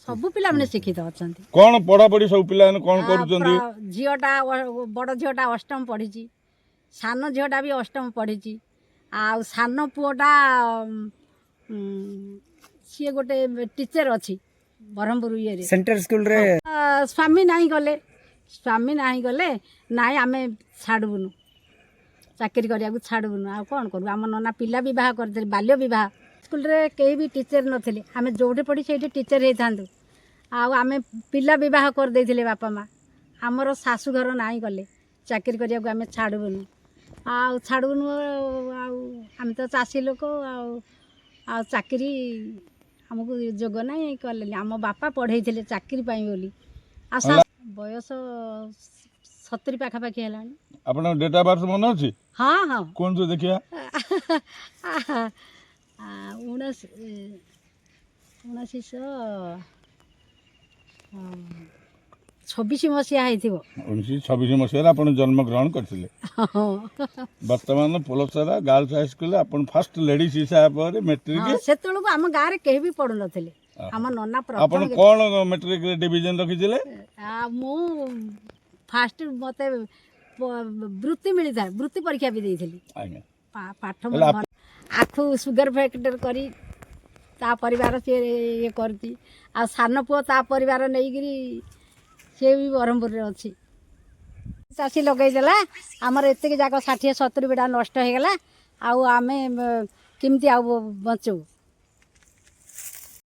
ସବୁ ପିଲାମାନେ ଶିକ୍ଷିତ ଅଛନ୍ତି। କ'ଣ ପଢାପଢି ସବୁ ପିଲାମାନେ କ'ଣ କରୁଛନ୍ତି? ଝିଅଟା, ବଡ଼ ଝିଅଟା ଅଷ୍ଟମ ପଢ଼ିଛି, ସାନ ଝିଅଟା ବି ଅଷ୍ଟମ ପଢ଼ିଛି। ଆଉ ସାନ ପୁଅଟା ସିଏ ଗୋଟେ ଟିଚର ଅଛି ବ୍ରହ୍ମପୁର ଇଏରେ। ସେଣ୍ଟ୍ରାଲ ସ୍କୁଲରେ। ସ୍ୱାମୀ ନାହିଁ ଗଲେ, ସ୍ୱାମୀ ନାହିଁ ଗଲେ, ନାଇଁ ଆମେ ଛାଡ଼ିବୁନୁ, ଚାକିରି କରିବାକୁ ଛାଡ଼ିବୁନୁ। ଆଉ କ'ଣ କରିବୁ? ଆମ ନନା ପିଲା ବିବାହ କରିଥିଲେ, ବାଲ୍ୟ ବିବାହ। ସ୍କୁଲରେ କେହି ବି ଟିଚର ନଥିଲେ। ଆମେ ଯେଉଁଠି ପଢ଼ି ସେଇଠି ଟିଚର ହେଇଥାନ୍ତୁ। ଆଉ ଆମେ ପିଲା ବିବାହ କରିଦେଇଥିଲେ ବାପା ମା। ଆମର ଶାଶୁଘର ନାହିଁ ଗଲେ, ଚାକିରି କରିବାକୁ ଆମେ ଛାଡ଼ିବୁନୁ ଆଉ ଛାଡ଼ିବୁନୁ। ଆଉ ଆମେ ତ ଚାଷୀ ଲୋକ, ଆଉ ଆଉ ଚାକିରି ଆମକୁ ଯୋଗ ନାହିଁ, କଲେନି। ଆମ ବାପା ପଢ଼େଇଥିଲେ ଚାକିରି ପାଇଁ ବୋଲି। ଆଉ ବୟସ 70 ପାଖାପାଖି ହେଲାଣି। ଆପଣଙ୍କ ଡେଟ୍ ଅଫ୍ ବାର୍ଥ ମନେ ଅଛି? ହଁ। କୁହନ୍ତୁ ଦେଖିବା। 1926 ମସିହା ହେଇଥିବ। 1926 ମସିହାରେ ଆପଣ ଜନ୍ମଗ୍ରହଣ କରିଥିଲେ। ହଁ। ବର୍ତ୍ତମାନ ପୋଲସରା ଗାର୍ଲସ ହାଇସ୍କୁଲରେ ଆପଣ ଫାଷ୍ଟ ଲେଡିଜ୍ ହିସାବରେ ମେଟ୍ରିକ। ହଁ, ସେତେବେଳକୁ ଆମ ଗାଁରେ କେହି ବି ପଢୁନଥିଲେ। ଆମ ନନା ଆପଣ ପ୍ରଥମ। କ'ଣ ମେଟ୍ରିକରେ ଡିଭିଜନ ରଖିଥିଲେ? ମୁଁ ଫାଷ୍ଟ, ମୋତେ ବୃତ୍ତି ମିଳିଥାଏ, ବୃତ୍ତି ପରୀକ୍ଷା ବି ଦେଇଥିଲି। ପାଠ ମୋର ହେଲେ ଭଲ। ଆଖୁ ସୁଗର ଫ୍ୟାକ୍ଟରୀ କରି ତା ପରିବାର ସିଏ ଇଏ କରୁଛି। ଆଉ ସାନ ପୁଅ ତା ପରିବାର ନେଇକିରି ସିଏ ବି ବ୍ରହ୍ମପୁରରେ ଅଛି। ଚାଷୀ ଲଗେଇଦେଲା, ଆମର ଏତିକି ଯାକ 60-70 ବିଡ଼ା ନଷ୍ଟ ହେଇଗଲା। ଆଉ ଆମେ କେମିତି ଆଉ ବଞ୍ଚିବୁ?